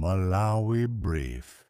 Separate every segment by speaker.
Speaker 1: Malawi Brief.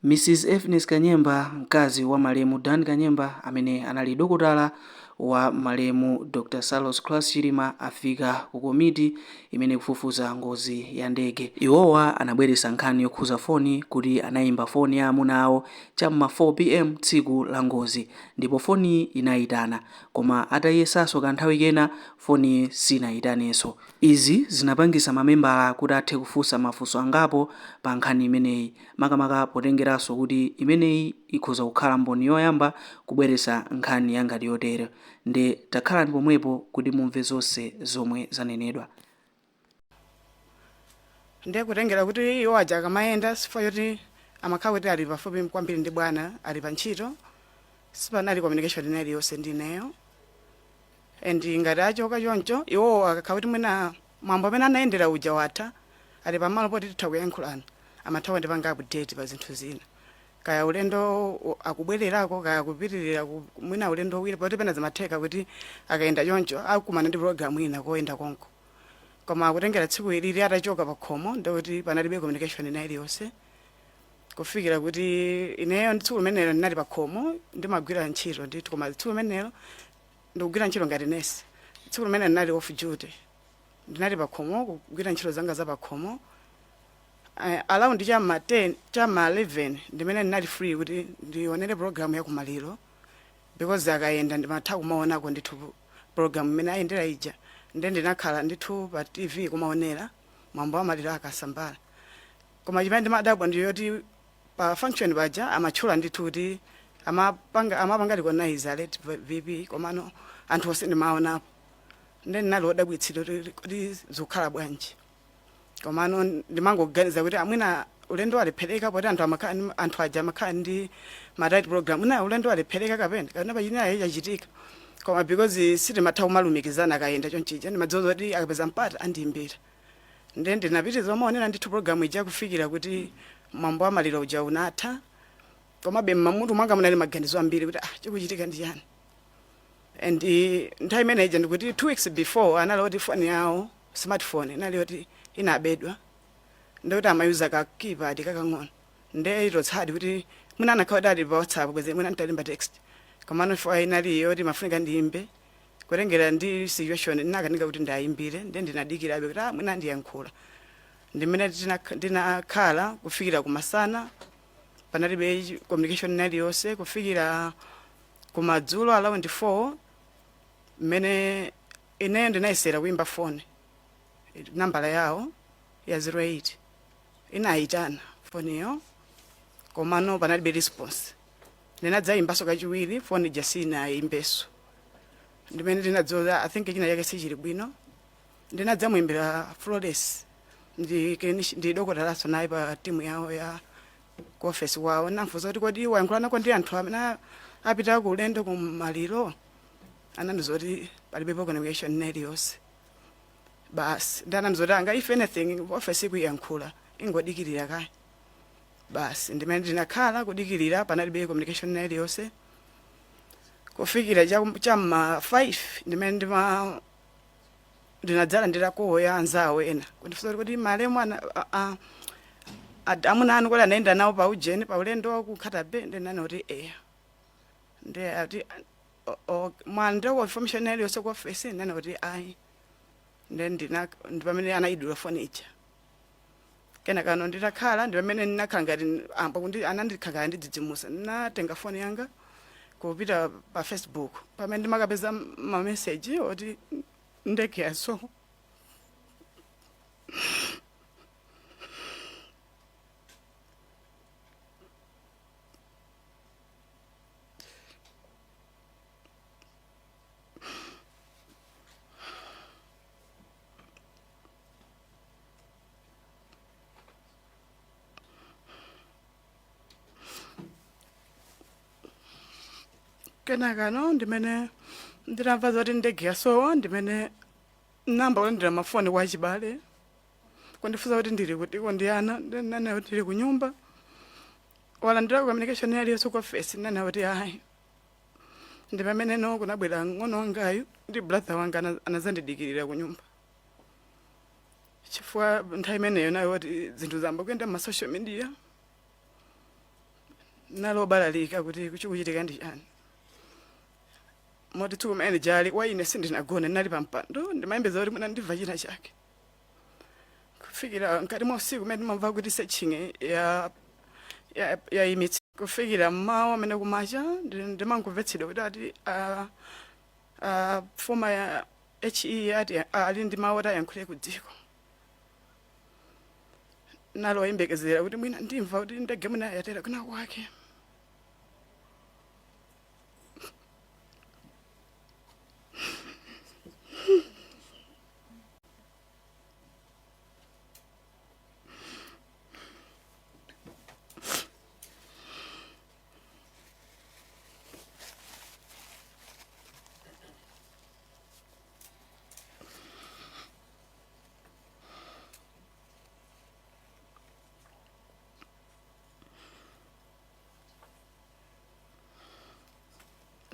Speaker 2: Mrs Effines Kanyemba, mkazi wa malemu Dan Kanyemba amene anali dokotala wa malemu Dr Saulos Klaus Chilima, afika ku komiti imene ikufufuza ngozi ya ndege. Iwowa anabweretsa nkhani yokhuza foni kuti anayimba foni ya amuna awo cham'ma 4 pm tsiku la ngozi ndipo foniyi inayitana, koma atayiyesanso kanthawi kena foniyi sinayitanenso. Izi zinapangisa mamembala kuti athe kufunsa mafunso angapo pa nkhani imeneyi, makamaka potengeranso kuti imeneyi ikhoza kukhala mboni yoyamba kubweretsa nkhani yangati yotere. Nde takhalani pomwepo kuti mumve zonse zomwe zanenedwa.
Speaker 3: Ndiye kutengera kuti iwo aja akamayenda, chifukwa choti amakhala kuti ali pafupi kwambiri ndi bwana, ali pa ntchito, sipanali communication ina iliyonse ndi ineyo. And ngati achoka choncho, iwowo akakhala kuti mwina mwambo amene anayendera uja watha, ali pamalo poti titha kuyankhulana, amatha kundipanga update pa zinthu zina, kaya ulendo akubwererako, kaya kupitirira mwina ulendo wina, poti pena zimatheka kuti akayenda choncho akumana ndi program ina koyenda konko. Koma kutengera tsiku ilili atachoka pa khomo, ndikuti panalibe communication ina iliyonse, kufikira kuti ineyo tsiku limenelo ndinali pa khomo ndimagwira ntchito ndithu. Koma tsiku limenelo ndikugwira ntchito ngati nesi, tsiku limenelo ndinali off duty, ndinali pa khomo kugwira ntchito zanga za pa khomo. Around cham'ma 10, cham'ma 11 ndimene ndinali free kuti ndionere program ya kumaliro, because akayenda ndimatha kumaonako ndithu program imene ayendera ija. Nde ndinakhala ndithu pa TV kumaonera mwambo wa maliro akasambala. Koma chimene ndimadabwa ndi yoti pa function paja amatchula ndithu kuti amapanga recognize a late VP, komano anthu onse ndimaonapo. Nde ndinali wodabwitsidwa kuti zikukhala bwanji. Komano ndimangoganiza kuti amwina ulendo walephereka, poti anthu aja amakhala ndi ma tight program, mwina ulendo walephereka kapena pachina chachitika. Koma because sitimatha kumalumikizana akayenda chonchija, ndimadziwa kuti akapeza mpata andiyimbira. Nde ndinapitiriza kumaonera ndithu program ija kufikira kuti mwambo wa maliro uja unatha. Komabe mmamutu mwanga munali maganizo ambiri kuti, ah, chikuchitika ndi chani? And nthawi imene ija ndikuti 2 weeks before anali oti foni yawo, smartphone, inali yoti inabedwa, ndikuti amayuza ka keypad kakang'ono. Nde itotsadi kuti mwina anakhala kuti ali pa WhatsApp, bwezi mwina nditalemba text. Komano foni inali yoti mafunika ndiyimbe, kutengera ndi situation ndinakanika kuti ndayimbire. Nde ndinadikirabe kuti, ah, mwina ndiyankhula. Ndimene ndinakhala kufikira kumasana, panalibe communication ina iliyonse, kufikira kumadzulo around 4 mmene ineyo ndinayesera kuyimba foni nambala yawo ya 08. Inayitana foniyo, komano panalibe response. Ndinadzayimbanso kachiwiri, foni ija sinayimbenso. Ndimene ndinadziwa, I think china chake sichili bwino. Ndinadzamuyimbira Flores, ndi dokotalaso naye pa timu yawo ya ku ofesi kwawo. Namfunsa kuti, kodi wayankhulanako ndi anthu amene apita ku ulendo ku maliro? Anandiuza kuti palibepo communication ina iliyonse basi. Ndi anandiuza kuti anga if anything ofesi ikuyankhula, ingodikirira kaye basi. Ndimene ndinakhala kudikirira, panalibe communication ina iliyonse kufikira cham'ma 5 ndimene ndinadzalandira call ya anzawo ena kundifunsa kuti, kodi malemu amuna anu kodi anayenda nawo pa ujeni, pa ulendo wa ku Nkhata Bay? Ndinanena kuti eya. Ndi ati, "Mwalandira information ina iliyonse ku ofesi?" Ndinanena kuti ayi. Nde ndi pamene anayidula foni ija. Kenakano nditakhala, ndi pamene ndinakhala ngati amba kundi anandikhala ndidzidzimusa. Ndinatenga foni yanga kupita pa Facebook, pamene ndimakapeza ma message oti ndege yasowa. Kenakano ndimene ndinamva zoti ndege yasowa, ndimene namba kulandira mafoni kwa achibale kundifunsa kuti ndili kutiko ndi ana. Ndinanena kuti ndili kunyumba. Walandira communication iliyonse ku office? Ndinanena kuti ayi. Ndi pamene no kunabwera ng'ono wangayu ndi brother wanga, anazandidikirira kunyumba. Chifukwa nthawi imeneyo nayo kuti zinthu zamba kuyenda ma social media, nalobalalika kuti kuchikuchitika ndi chani. Moti tsiku limene jali kwa ine sindinagone, ndinali pa mpando ndimayembeza kuti mwina ndimva china chake, kufikira mkati mwa usiku umene ndimamva kuti searching ya ya yayimitsa, kufikira mmawa amene kumacha ndimangomvetsedwa kuti ati former ya HE ati ali ndi mawu oti ayankhule ku dziko. Naloyembekezera kuti mwina ndimva kuti ndege mwina yatera kwina kwake.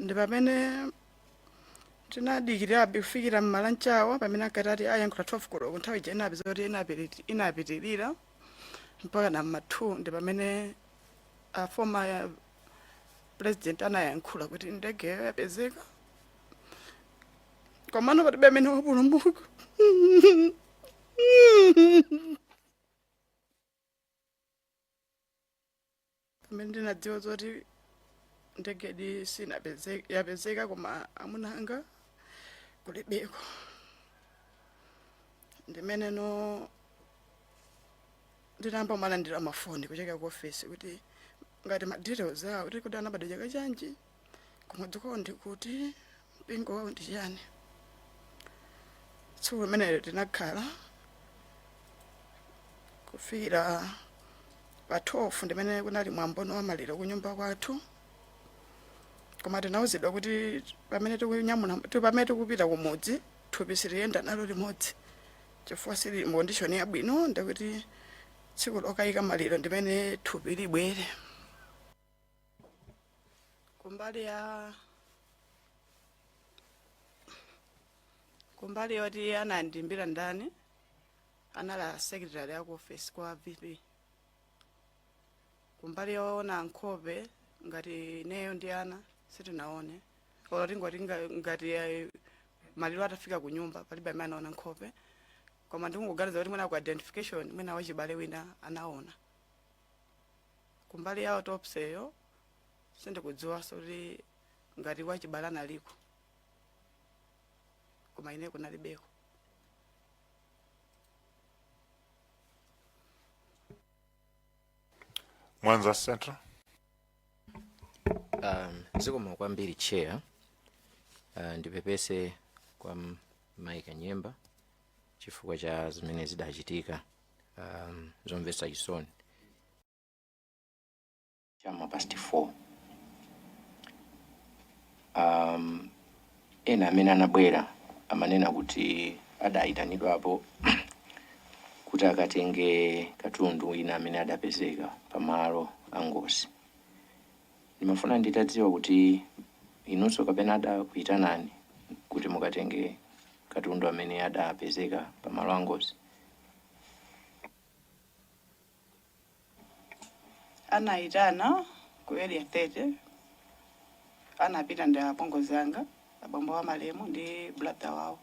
Speaker 3: Ndi pamene tinadikirabe kufikira mmalanchawa, pamene ankati ati ayankhula 12 koloko. Nthawi ija inapeza kuti inapitirira mpaka na mma 2. Ndi pamene a former president anayankhula kuti ndegeyo yapezeka, komano palibe amene wapulumuka. Pamene ndinadziwa zoti ndegedi sinapezeka, yapezeka koma amuna anga kulibeko, ndimene no ndinayamba kumalandira mafoni kuchokera ku office kuti ngati ma details awo, kuti anabadwa chaka chanji, kumudzi kwawo ndi kuti, mpingo wawo ndi chani. Tsiku limenelo tinakhala kufikira pa 12, ndimene kunali mwambono wa maliro kunyumba kwathu. Koma tinauzidwa kuti pamene tikunyamula, pamene tikupita kumudzi, thupi siliyenda nalo limodzi chifukwa sili mu condition yabwino, ndikuti tsiku lokayika maliro ndimene thupi libwere. Kumbali yoti anandimbira ndani, anali a secretary aku office kwa VP. Kumbali yoona nkhope ngati ineyo ndi ana sitinaone, olo tingoti ngati maliro atafika ku nyumba, palibe amene anaona nkhope. Koma ndikungoganiza kuti mwina ku identification, mwina wachibale wina anaona. Kumbali ya autopsy yo sindikudziwanso kuti ngati wachibale analiko, koma ine kunalibeko.
Speaker 1: Mwanza Central.
Speaker 4: Zikomo kwambiri, Chair. Ndipepese kwa Mai Kanyemba chifukwa cha zimene zidachitika, zomvetsa chisoni. Chama past 4, ena amene anabwera amanena kuti adayitanidwapo kuti akatenge katundu wina amene adapezeka pamalo a ngozi. Ndimafuna nditadziwa kuti inunso kapena adakuyitanani kuti mukatenge katundu amene adapezeka pamalo a ngozi?
Speaker 3: Anayitana ku Area 30, anapita ndi apongozi anga, abambo wa malemu ndi brother wawo.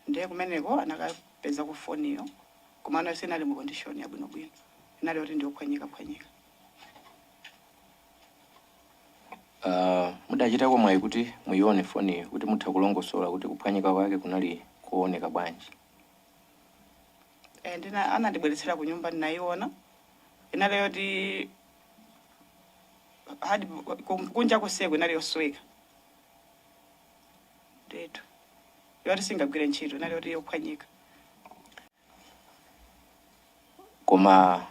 Speaker 3: Ndiye kumeneko anakapeza ku foniyo, komano sinali mu condition yabwinobwino, inali yoti ndiyophwanyika phwanyika.
Speaker 4: Mudachitako mwayi kuti muione foniyo kuti mutha kulongosola kuti kuphwanyika kwake kunali kuoneka bwanji?
Speaker 3: E, ndina anandibweretsera ku nyumba, ndinayiona. Inali yoti hadi kunja kuseko inali yosweka ndithu, yoti singagwire ntchito, inali yoti yophwanyika.
Speaker 4: Koma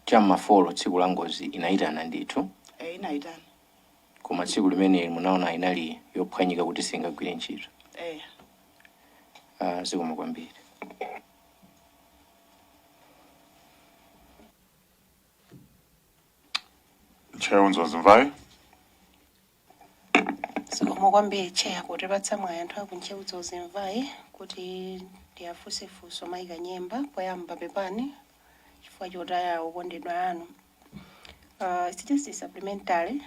Speaker 4: cham'ma 4 tsiku la ngozi inayitana ndithu?
Speaker 3: E, inayitana.
Speaker 4: Koma tsiku limene munaona inali yophwanyika kuti singagwire ntchito?
Speaker 3: E.
Speaker 4: Zikomo kwambiri.
Speaker 1: Chair Unzonzimvayi.
Speaker 5: Zikomo kwambiri, Chair, kutipatsa mwayi anthu aku Ntcheu Dzonzi Mvai. Kuti ndiyafunse funso Mayi Kanyemba. Poyamba pepani chifukwa chotaya okondedwa anu. It's just a supplementary.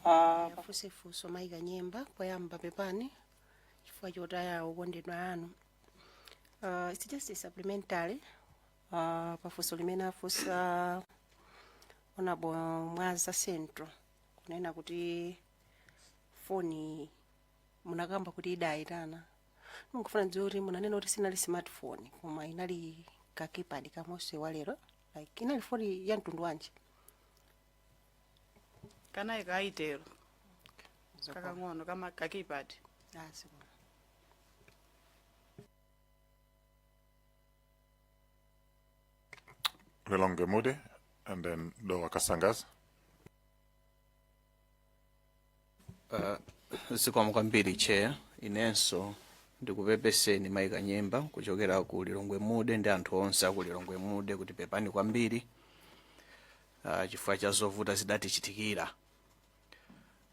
Speaker 5: Afunse funso Mayi Kanyemba. Poyamba pepani chifukwa chotaya okondedwa anu. It's just a supplementary pafunso limene afunsa Honorable Mwanza Central, kunena kuti foni munakamba kuti idayitana. Mungofuna ndidziwe kuti munanena kuti sinali smartphone, koma inali ka keypad kamonse walero, like inali foni ya mtundu wanji?
Speaker 3: Kanayi ka Itel kakang'ono kama ka keypad.
Speaker 5: Ah, zikomo.
Speaker 1: Lilongwe Mude and then Dowa Kasangazi.
Speaker 6: Zikomo kwambiri, Chair. Inenso ndikupepeseni, Mayi Kanyemba, kuchokera ku Lilongwe Mude ndi anthu onse aku Lilongwe Mude, kuti pepani kwambiri chifukwa cha zovuta zidatichitikira.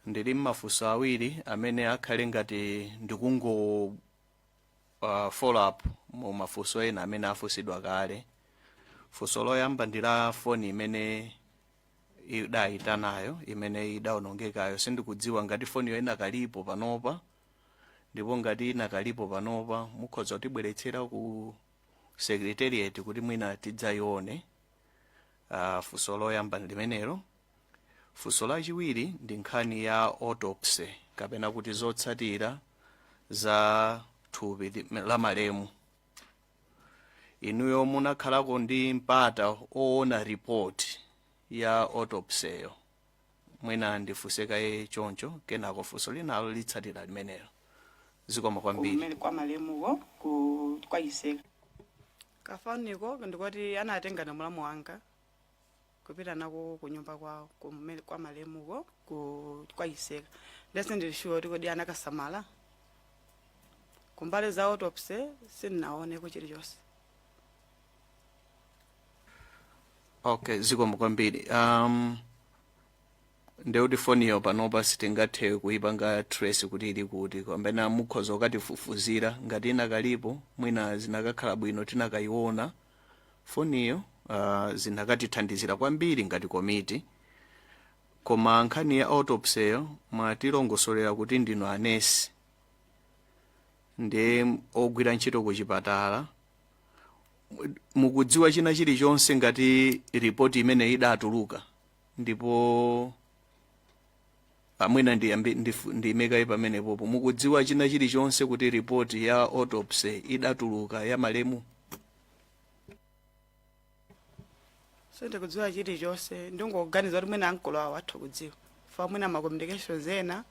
Speaker 6: Ndili mmafunso awiri amene akhale ngati ndikungo follow up mu mafunso ena amene afunsidwa kale. Funso loyamba ndi la foni imene idayitanayo, imene idawonongekayo. Sindikudziwa ngati foniyo inakalipo panopa, ndipo ngati inakalipo panopa, mukhoza kutibweretsera ku secretariat kuti mwina tidzayione. Funso loyamba ndi limenelo. Funso lachiwiri ndi nkhani ya autopsy, kapena kuti zotsatira za thupi la malemu. Inuyo munakhalako ndi mpata oona report ya autopsyyo? Mwina ndifunse kaye choncho, kenako funso linalo litsatira limenelo. Zikomo kwambiri.
Speaker 3: Kumene kwa malemuko ku kwayiseka kafoniko, ndikoti anatenga na mulamu wanga kupita nako kunyumba kwawo kumene kwa malemuko ku kwayiseka. Ndese ndili sure kuti kodi anakasamala. Kumbali za autopsy sindinaoneko chilichonse.
Speaker 6: Okay, zikomo kwambiri. Ndekuti foniyo panopa sitingathe kuipanga trace kuti ili kuti, kapena mukhoza kukatifufuzira ngati inakalipo? Mwina zinakakhala bwino tinakayiona foniyo, zinakatithandizira kwambiri ngati komiti. Koma nkhani ya autopsyyo, mwatilongosolera kuti ndinu anesi ndi ogwira ntchito ku chipatala, mukudziwa china chilichonse ngati ripoti imene idatuluka? Ndipo amwina ndiyimekayi pamenepopo. Mukudziwa china chilichonse kuti ripoti ya autopsy idatuluka ya malemu?
Speaker 3: Sindikudziwa chilichonse. Ndingoganiza kuti mwina ankolo awo atha kudziwa, fa mwina ma communications ena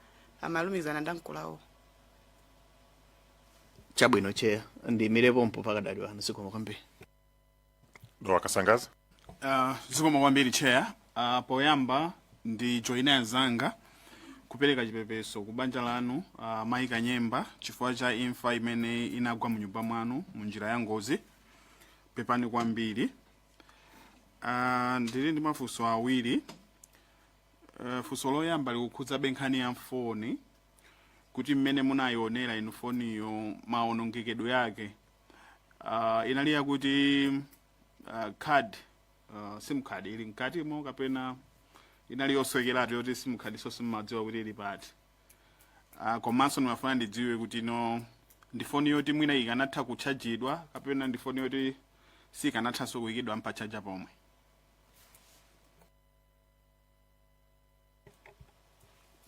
Speaker 3: amalumikizana ndi ankolo awo.
Speaker 6: Chabwino, Chair, ndiyimirepo pakadali pano. Zikomo kwambiri.
Speaker 1: Dowa Kasangazi.
Speaker 7: Zikomo kwambiri, Chair. Poyamba ndi joine anzanga kupereka chipepeso ku banja lanu, Mayi Kanyemba, chifukwa cha imfa imene inagwa mu nyumba mwanu mu njira ya ngozi. Pepani kwambiri. Ndili ndi mafunso awiri. Funso loyamba likukhudzabe nkhani ya foni, kuti mmene munayionera inu foniyo, maonongekedwe yake, inali yakuti card, SIM card ili mkatimo, kapena inali yoswekeratu yoti SIM card so simumadziwa kuti ili pati? Komanso ndimafuna ndidziwe kuti no, ndi foni yoti mwina ikanatha kutchajidwa, kapena ndi foni yoti sikanathanso kuyikidwa mpa charger pomwe?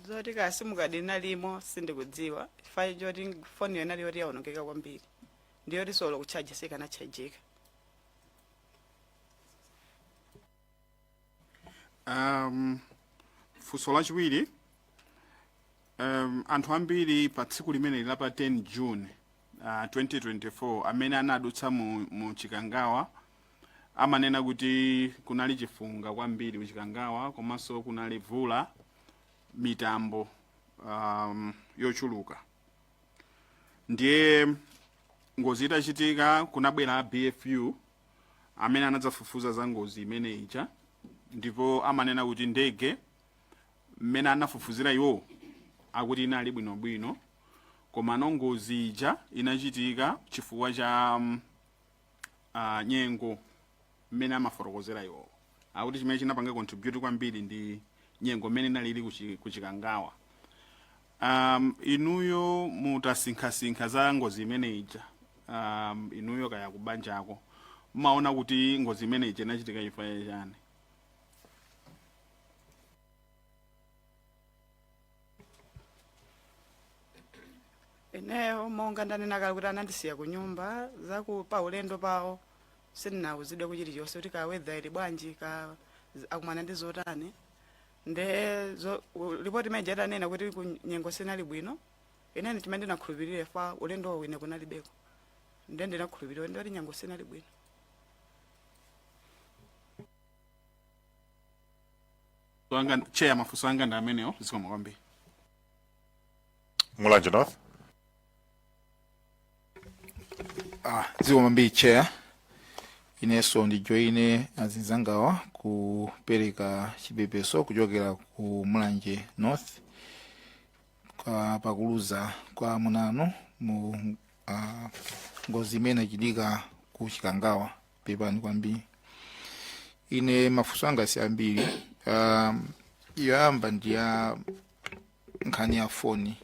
Speaker 3: Zoti ka SIM card inalimo sindikudziwa, chifukwa choti foniyo inali yoti yaonongeka kwambiri, ndiyoti solo kutchaja sikanatchajika.
Speaker 7: Funso lachiwiri, anthu ambiri pa tsiku limene la pa 10 June 2024 amene anadutsa mu Chikangawa amanena kuti kunali chifunga kwambiri ku Chikangawa, komanso kunali vula, mitambo yochuluka. Ndiye ngozi itachitika kunabwera a BFU amene anadzafufuza za ngozi imene ija, ndipo amanena kuti ndege mmene anafufuzira iwo akuti inali bwinobwino. Koma ngozi ija inachitika chifukwa cha nyengo mmene amafotokozera iwo. Akuti chimene chinapanga contribute kwambiri ndi nyengo mmene inalili kuchikangawa. Inuyo mutasinkhasinkha za ngozi imene ija, inuyo kaya kubanjako, mmaona kuti ngozi imene ija inachitika chifukwa chani?
Speaker 3: Ineyo, monga ndanena kale kuti anandisiya ku nyumba, zaku pa ulendo pawo sindinawuzidwe kuchilichonse kuti ka weather ili bwanji, ka akumana ndi zotani. Nde ripoti imene itanena kuti ku nyengo sinali bwino, inene chimene ndinakhulupirira fa ulendo ine kunalibeko, nde ndinakhulupirira ndoti nyengo sinali bwino.
Speaker 7: Anga chair, mafunso anga ndi amenewo, zikomo kwambiri.
Speaker 1: Mulanje North.
Speaker 8: Ah, zikomo kwambiri, chair. Inenso ndijoine azinzangawa kupereka chipepeso kuchokera ku Mulanje North kwa pakuluza kwa amunanu mu ngozi imene inachitika ku Chikangawa. Pepani kwambiri. Ine mafunso anga si ambiri. Yoyamba ndi ya nkhani ya foni.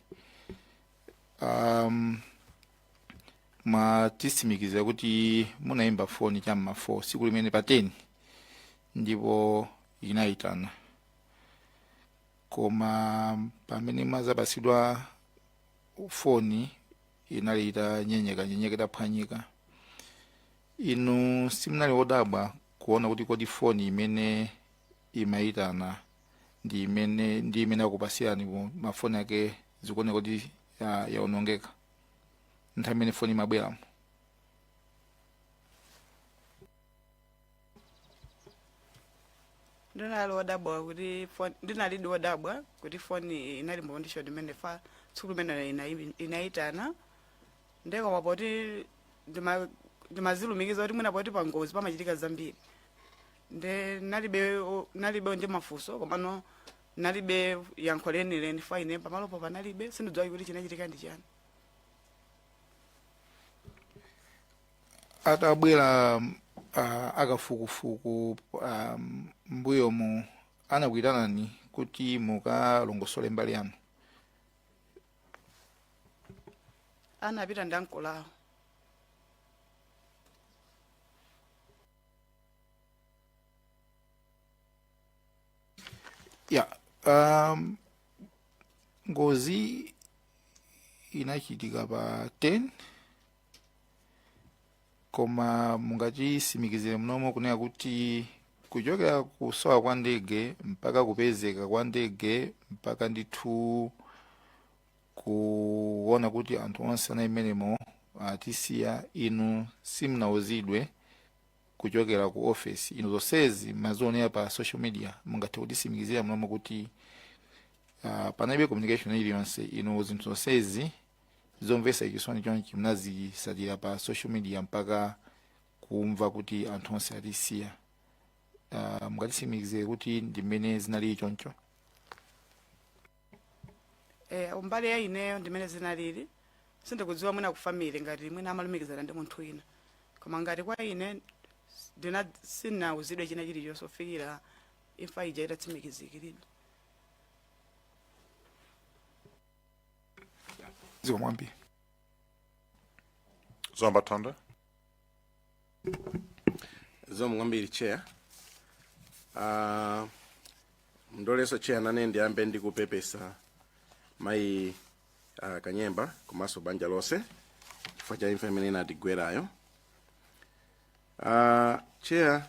Speaker 8: Mwatitsimikizira kuti munayimba foni cham'ma 4 siku limene pa 10 ndipo inayitana, koma pamene mwazapasidwa foni inali itanyenyeka nyenyeka, itaphwanyika. Inu simunali wodabwa kuona kuti kodi foni imene imayitana ndi imene akupasirani mafoni ake zikuoneka kuti yaonongeka nthawi imene foni imabweramo?
Speaker 3: Ndinali wodabwa kuti phone, ndinalidi wodabwa kuti foni inali mu condition imene fa tsiku limene inayitana. Ndekoma poti ndimazilumikiza kuti mwina poti pa ngozi pamachitika zambiri, nde nalibe ndi mafunso, komano nalibe yankho lenileni fa ine pamalopo panalibe, sindidziwa kuti chinachitika ndi chani.
Speaker 8: Atabwera akafukufuku mbuyomu, anakuyitanani kuti mukalongosole mbali yanu?
Speaker 3: Anapita ndi ankolawo.
Speaker 8: Ya, ngozi inachitika pa 10, koma mungatitsimikizire mnomo kunena kuti kuchokera kusowa kwa ndege mpaka kupezeka kwa ndege mpaka ndithu kuona kuti anthu onse anali mmenemo atisiya, inu simunauzidwe kuchokera ku office? Inu zonsezi mazionera pa social media. Mungathe kutitsimikizira mnomo kuti panalibe communication iliyonse? Inu zinthu zonsezi zomvetsa chisoni chonchi munazisatira pa social media mpaka kumva kuti anthu onse atisiya. Mungatitsimikizire kuti ndi mmene zinalili choncho?
Speaker 3: Mbali ya ineyo ndimene zinalili. Sindikudziwa mwina ku family ngati mwina amalumikizana ndi munthu wina, koma ngati kwa ine sindinauzidwe china chilichonse kufikira imfa ija itatsimikizikiridwa.
Speaker 8: Zikomo kwambiri.
Speaker 1: Zomba Thondwe.
Speaker 9: Zikomo kwambiri, chair. Ndolenso chair, nane ndiyambe ndikupepesa mayi Kanyemba komanso banja lonse chifukwa cha imfa imene inatigwerayo. Chair,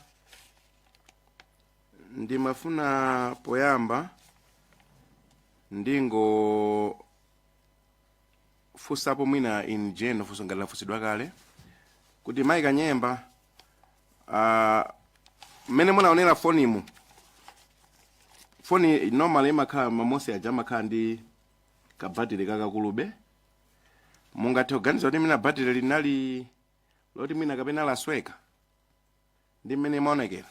Speaker 9: ndimafuna poyamba ndingo funsapo mwina in general funso ngati lafunsidwa kale, kuti mayi Kanyemba, mmene munaonera fonimu, foni normally imakhala mamosi aja amakhala ndi kabatire kakakulube, mungathe kuganiza kuti mwina batire linali loti mwina kapena lasweka ndi mmene imaonekera?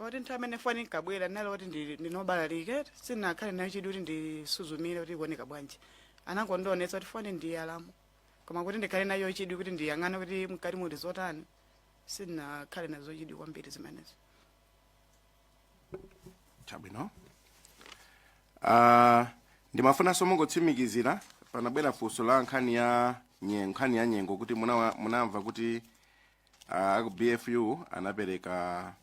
Speaker 3: Poti nthawi amene foni inkabwera ndinali kuti ndinobalalike, sinakhale nayo chidwi kuti ndisuzumire kuti ikuoneka bwanji. Anangondionetsa kuti foni ndi alamu, koma kuti ndikhale nayo chidwi kuti ndiyang'ane kuti mkati muli zotani, sinakhale nazo chidwi kwambiri zimenezo.
Speaker 9: Chabwino. Ndimafunanso mungotsimikizira, panabwera funso la nkhani ya nyengo kuti munamva kuti aku BFU anapereka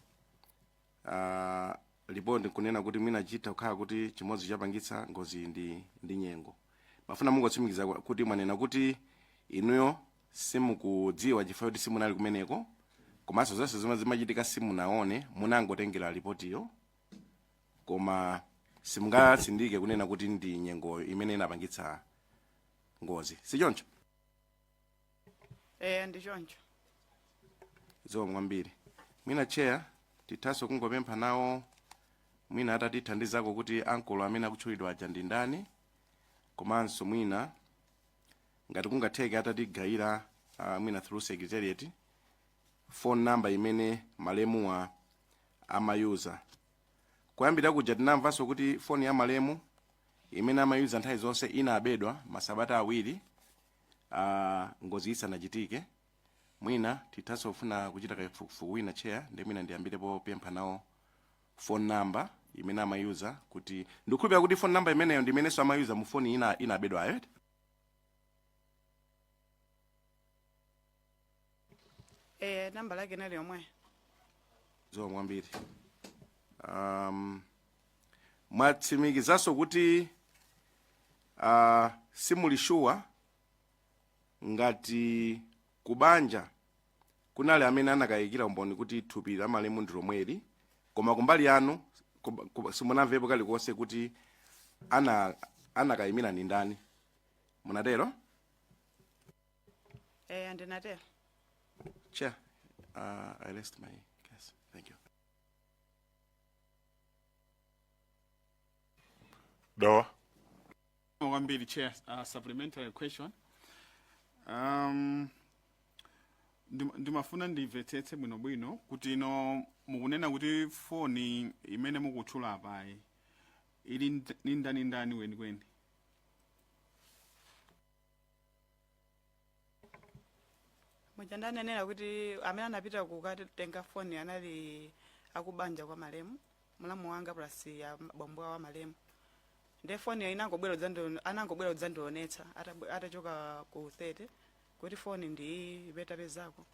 Speaker 9: ripoti kunena kuti mwina chitha kukhala kuti chimodzi chapangitsa ngozi ndi nyengo. Mafuna mungotsimikiza kuti mwanena kuti inuyo simukudziwa chifukwa kuti simunali kumeneko, komanso zonse zomwe zimachitika simunaone, munangotengera ripotiyo, koma simungatsindike kunena kuti ndi nyengoyo imene inapangitsa ngozi, sichoncho?
Speaker 3: Eh, ndi choncho.
Speaker 9: Zikomo kwambiri. Mwina, Chair, tithanso kungopempha nawo mwina atatithandizako kuti ankolo amene akutchulidwa aja ndi ndani, komanso mwina ngati kungatheke atatigayira mwina through secretariat phone number imene malemuwa amayuza kuyambira kuja. Tinamvanso kuti foni ya malemu imene amayuza nthawi zonse inabedwa masabata 2 ngozi isanachitike. Mwina tithanso kufuna kuchita kafukufuku wina, Chair, ndi mwina ndiyambirepo pempha nawo phone number imene amayuza, kuti ndikukhulupirira kuti phone number imeneyo ndi imenenso amayuza mu foni ina inabedwayo, eti?
Speaker 3: Eh, namba lake nali yomwe.
Speaker 9: Zikomo kwambiri. Mwatsimikizanso kuti simuli sure ngati kubanja kunali amene anakayikira umboni kuti thupi la malemu ndi lomweli, koma kumbali yanu simunamvepo kalikonse kuti anakayimira ndi ndani, munatero?
Speaker 3: Eh, ndinatero.
Speaker 9: Chair, I rest my case. Thank you.
Speaker 1: Dowa.
Speaker 7: Kwambiri, Chair. Supplementary question. Ndimafuna ndimvetsetse bwinobwino kuti ino mukunena kuti foni imene mukutchula apayi ili ni ndani ndani weniweni?
Speaker 3: Muja ndanenera kuti amene anapita kukatenga foni anali akubanja kwa malemu, mlamu wanga plus ya bambo awo malemu. Nde foni anangobwera kudzandionetsa atachoka ku 30 kuti foni ndi iyi ipe tapezako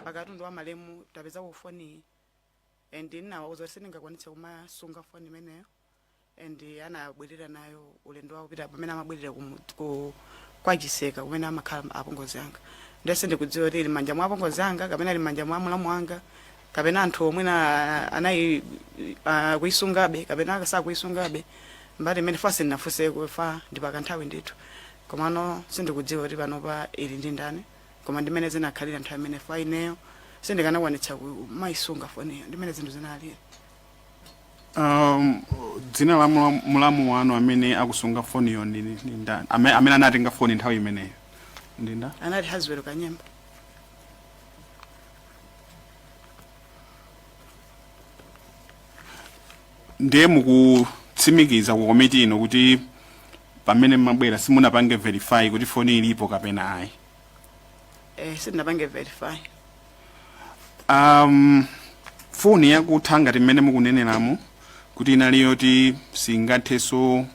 Speaker 3: pakatundu wa malemu, tapezako foni iyi, and ndinawauza kuti sindingakwanitse kumasunga foni imeneyo, and anabwerera nayo ulendo wawo kupita pamene amabwerera kwa Chiseka kumene amakhala apongozi anga. Ndiye sindikudziwa kuti ili manja mwa apongozi anga kapena ili manja mwa mlamu wanga kapena anthu omwe anayi kuisungabe kapena sakuisungabe. Mbali imene fa sindinafunseko, fa ndi pakanthawi ndithu, komano sindikudziwa kuti panopa ili ndi ndani, koma ndimene zinakhalira nthawi imene fa ineyo sindikanakwanitsa kumayisunga foniyo, ndimene zinthu zinalira.
Speaker 7: Dzina la mulamu wanu amene akusunga foniyo ndi ndani? Amene anatenga foni nthawi imeneyo ndi ndani?
Speaker 3: Anali Haswell Kanyemba.
Speaker 7: Ndiye mukutsimikiza ku komiti ino kuti pamene mmabwera simunapange verify kuti foni ilipo kapena ayi?
Speaker 3: Eh, sindinapange verify.
Speaker 7: Foni yakutha ngati mmene mukuneneramo kuti inali yoti singathenso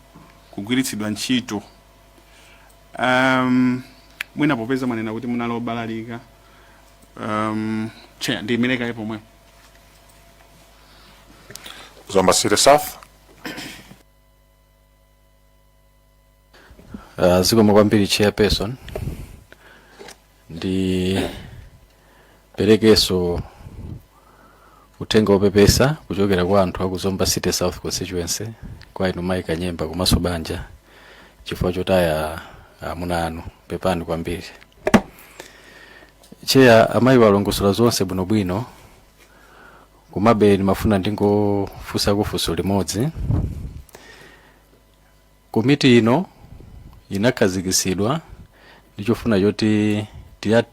Speaker 7: kugwiritsidwa ntchito, mwina popeza mwanena kuti munali obalalika, Chair, ndiyimire kaye pomwepo.
Speaker 1: Zomba City South.
Speaker 10: Zikomo kwambiri, Chairperson. Ndi perekeso uthenga wopepesa kuchokera kwa anthu aku Zomba City South constituency kwa inu Mayi Kanyemba komanso banja chifukwa chotaya amuna anu. Pepani kwambiri. Chair, amayi walongosola zonse bwinobwino, komabe ndimafuna ndingofunsako funso limodzi. Komiti ino inakhazikitsidwa ndi chofuna choti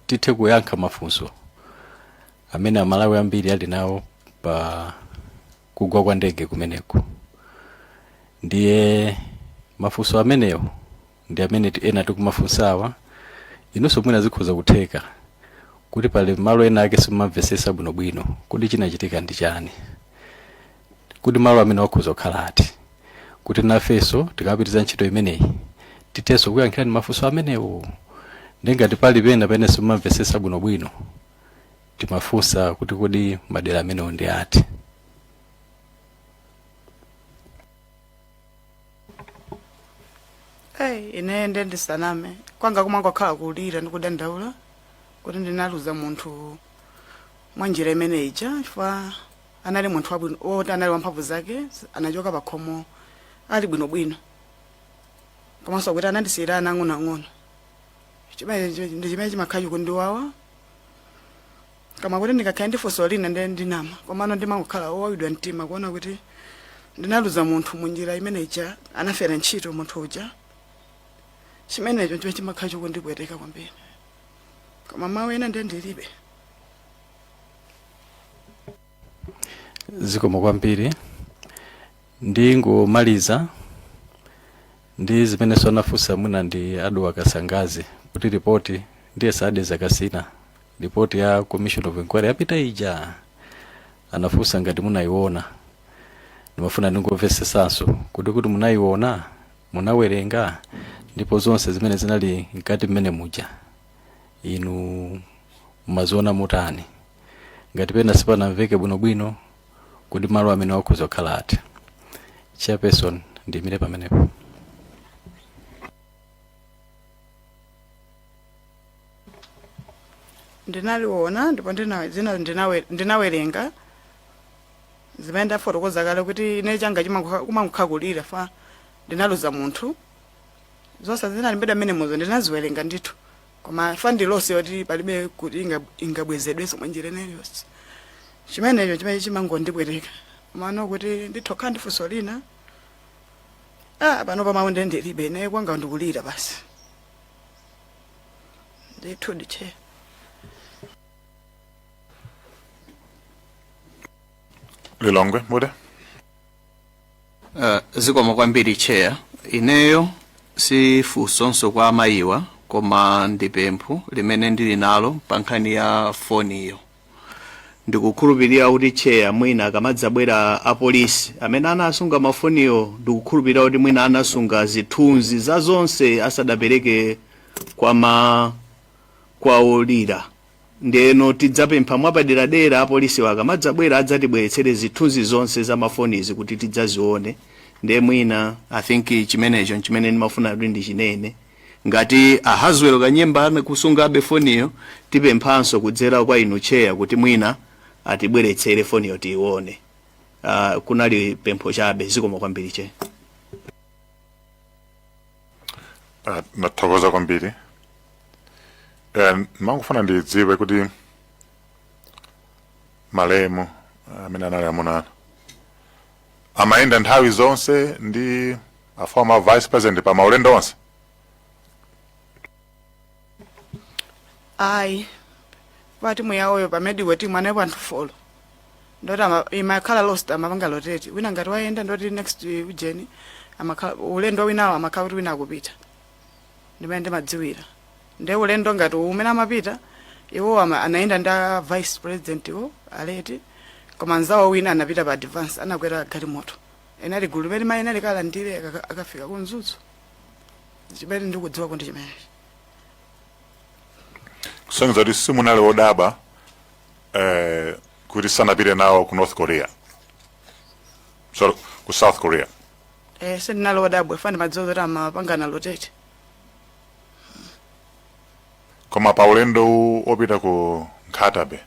Speaker 10: tithe kuyankha mafunso amene Amalawi ambiri ali nawo pa Kugwa kwa ndege kumeneko, ndiye mafunso amenewo ndi amene ena tikumafunsawa. Inunso mwina zikhoza kutheka kuti pali malo ena ake simumamvesesa bwinobwino kuti chinachitika ndi chani, kuti malo amene wakhoza kukhala ati, kuti nafenso tikapitiriza ntchito imeneyi tithenso kuyankhirani mafunso amenewo. Ndingati pali pena pene simumamvesesa bwinobwino, timafunsa kuti kodi madera amenewo ndi ati?
Speaker 3: Hey, ine nde ndisaname, kwanga kumangokhala kulira ndi kudandaula kuti ndinaluza munthu mwa njira imene ija, chifukwa anali munthu wabwino woti anali wamphamvu zake, anachoka pakhomo ali bwinobwino, komanso kuti anandisiyira ana ang'onoang'ono. Chimene ndi chimene chimakhala chikundiwawa. Koma kuti ndikakhale ndi funso lina, ndiye ndinama, komano ndimangokhala owawidwa mtima kuona kuti ndinaluza munthu munjira imene ija, anafera ntchito munthu uja. Chimenecho chimene chimakhala chikundipweteka kwambiri, koma mawu ena ndiye ndilibe.
Speaker 10: Zikomo kwambiri. Ndingomaliza ndi zimenenso anafunsa mwina ndi a Dowa Kasangazi kuti ripoti ndiye sadeza kasina ripoti ya Commission of Inquiry yapita ija, anafunsa ngati munayiona. Ndimafuna ndingomvesesanso kuti munayiona, munawerenga, ndipo zonse zimene zinali mkati mmene muja inu mumaziona mutani? Ngati pena sipanamveke bwinobwino, kuti malo amene wakhoza kukhala ati? Chairperson, ndiyimire pamenepo.
Speaker 3: Ndinaliona ndipo ndinawerenga zimene ndafotokoza kale kuti ine changa kumangokhala fa ndinaluza munthu. Zonse zinalembedwa mmene muzo ndinaziwerenga ndithu, koma fa ndi loss yoti palibe kuti ingabwezedwenso mwa njira ina iliyonse. Chimenecho chimene chimangondipweteka. Komano kuti nditokhala ndi funso lina, ah, pano pamawu ndiye ndilibe. Ine kwanga ndikulira basi ndithu, ndiche.
Speaker 1: Lilongwe Mude.
Speaker 6: Zikomo kwambiri, Chair. Ineyo si funsonso kwa amayiwa, koma ndi pempho limene ndili nalo pa nkhani ya foniyo. Ndikukhulupirira kuti, Chair, mwina akamadzabwera apolisi amene anasunga mafoniyo, ndikukhulupirira kuti mwina anasunga zithunzi za zonse asadapereke kwa olira. Ndeno tidzapempha mwapaderadera apolisiwo akamadzabwera adzatibweretsere zithunzi zonse za mafonizi kuti tidzazione. Ndiye mwina I think chimenecho nchimene ndimafuna kuti ndichinene. Ngati a Haswell Kanyemba kusungabe foniyo, tipemphanso kudzera kwa inu, Chair, kuti mwina atibweretsere foniyo tiione. Kunali pempho chabe. Zikomo kwambiri, Chair.
Speaker 1: Nathokoza kwambiri. Mangofuna ndidziwe kuti malemu amene anali amuna amayenda nthawi zonse ndi a former vice president pa maulendo onse?
Speaker 3: Ayi, pa timu yawoyo, pa medical team analipo anthu four. Ndoti imakhala roster, amapanga rotate. Wina ngati wayenda, ndoti next ujeni amakhala ulendo winawo, amakhala kuti wina akupita. Ndimene ndimadziwira. Nde ulendo ngati umene amapita iwo anayenda ndi a vice president iwo aleti, koma anzawo wina anapita pa advance, anakwera galimoto. Ena ligulu limene mayena likalandire akafika ku Mzuzu. Chimene ndikudziwa kuti chimenechi.
Speaker 1: Kusonyeza kuti simunali wodabwa kuti sanapite nawo ku North Korea, sorry, ku South Korea?
Speaker 3: Sindinali wodabwa, fa ndimadziwa kuti amapangana rotate.
Speaker 1: Koma pa ulendo opita ku Nkhata Bay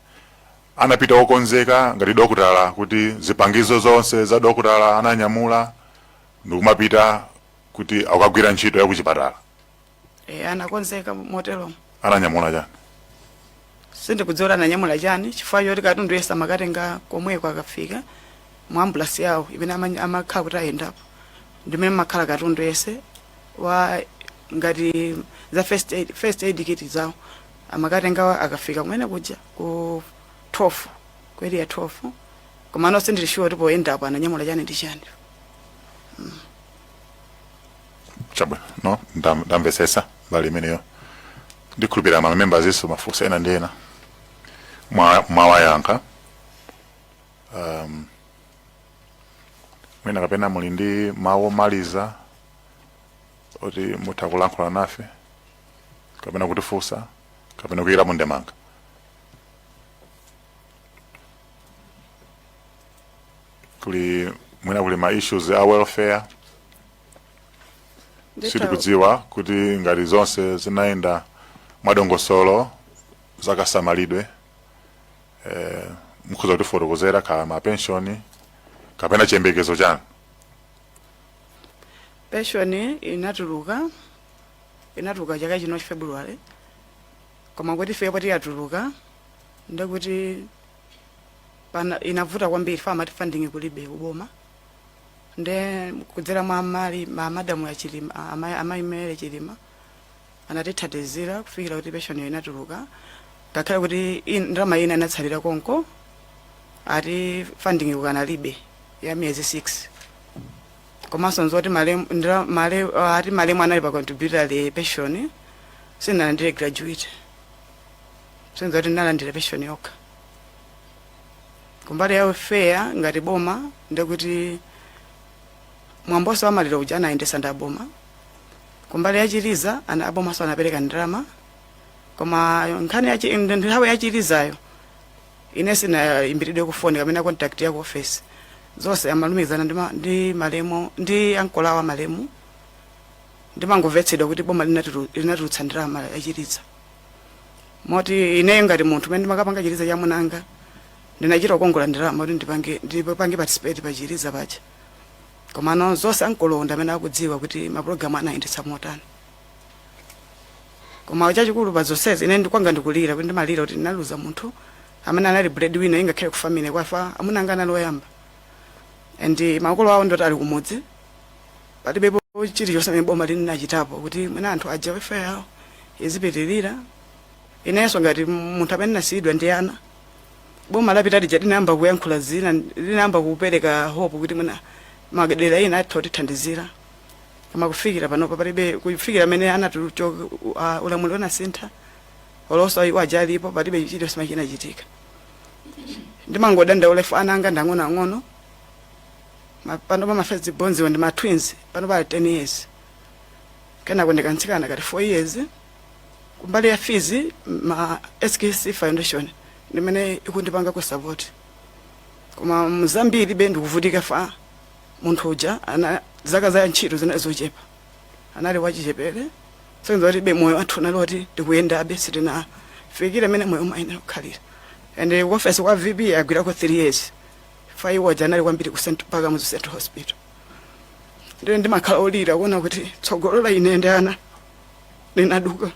Speaker 1: anapita okonzeka ngati dokotala, kuti zipangizo zonse za dokotala ananyamula ndikumapita kuti akagwira ntchito ya kuchipatala?
Speaker 3: Anakonzeka moteromo.
Speaker 1: Ananyamula chani?
Speaker 3: Sindikudziwa kuti ananyamula chani, chifukwa choti katundu yense amakatenga komweko akafika mu ambulance yawo imene amakhala kuti ayendapo, ndimene makhala katundu yense wa ngati za first aid kit zawo, amakatenga akafika kumene kuja ku 12, ku Area 12. Koma ano sindili sure kuti poyendapo ananyamula chani ndi chani.
Speaker 1: Chabwino, no, ndamvesesa mbali imeneyo. Ndikhulupirira ma members iso mafunso ena ndi ena mwawayankha. Mwina kapena muli ndi mawu omaliza oti mutha kulankhula nafe, kapena kutifunsa, kapena kuyikirapo ndemanga? Kuli mwina kuli ma issues a welfare. Sitikudziwa kuti ngati zonse zinayenda mwadongosolo zakasamalidwe, mukhoza kutifotokozera kaya ma pension kapena chiyembekezo chanu.
Speaker 3: Pension inatuluka chaka chino February, koma kuti ife poti yatuluka ndekuti pana inavuta kwambiri. Fa amati funding kulibe kuboma, nde kudzera mwa mali ma madamu ya Chilima, amayi Mary Chilima, anatithandizira kufikira kuti pension yo inatuluka, ngakhale kuti ndalama ina inatsalira konko, ati funding kukanalibe ya miyezi 6. Komanso nzoti malemu ati malemu anali pa contributory pension, sinalandire gratuity, sinzoti ndinalandira pension yokha. Kumbali ya welfare ngati boma, ndekuti mwamboso wamaliro uja anayendesa ndi aboma. Kumbali ya chiliza ana abomaso anapereka ndalama, koma nkhani ya nthawi ya chilizayo ine sinayimbiridwe ku foni kapena contact ya ku office. Zonse amalumikizana ndi malemu ndi ankolo wa malemu. Ndimangomvetsedwa kuti boma linatulutsa ndalama yachiliza, moti ineyo ngati munthu umene ndimakapanga chiliza cha munanga, ndinachita kukongola ndalama kuti ndipange participate pa chiliza paja. Komano zonse ankolo ndi amene akudziwa kuti mapulogalamu anayendetsa motani. Koma chachikulu pa zonsezi, ine ndikwanga ndikulira, kuti ndimalira kuti ndinaluza munthu amene anali breadwinner, ingakhale ku family kwafa amuna anga anali oyamba, and makolo awo ndoti ali kumudzi. Palibepo chilichonse amene boma linachitapo kuti mwina anthu aja welfare yawo izipitirira. Inenso ngati munthu amene nasiyidwa ndi ana, boma lapita lija linayamba kuyankhula zina, linayamba kupereka hope kuti mwina madera ina atha kutithandizira, koma kufikira panopa palibe. Kufikira amene anatuchoka, ulamuliro unasintha, olonso iwo aja alipo, palibe chilichonse chinachitika. Ndimangodandaula ifo ana anga ndang'onoang'ono. Pano pa ma first born ndi ma twins, pano pali 10 years, kenako ndikantsikana kati 4 years. Kumbali ya fees, ma SKC Foundation ndimene ikundipanga ku support, koma mzambiri be ndikuvutika. Fa munthu uja ana zaka za ntchito zinali zochepa, anali wachichepere, senza kuti be moyo wathu unali oti ndikuyendabe, sitinafikire mene moyo umayenera kukhalira. And office kwa VP agwirako 3 years, fa iwo aja anali kwambiri ku mpaka mu Central Hospital. Ndiye ndimakhala olira kuona kuti tsogolo la ine ndi ana linaduka.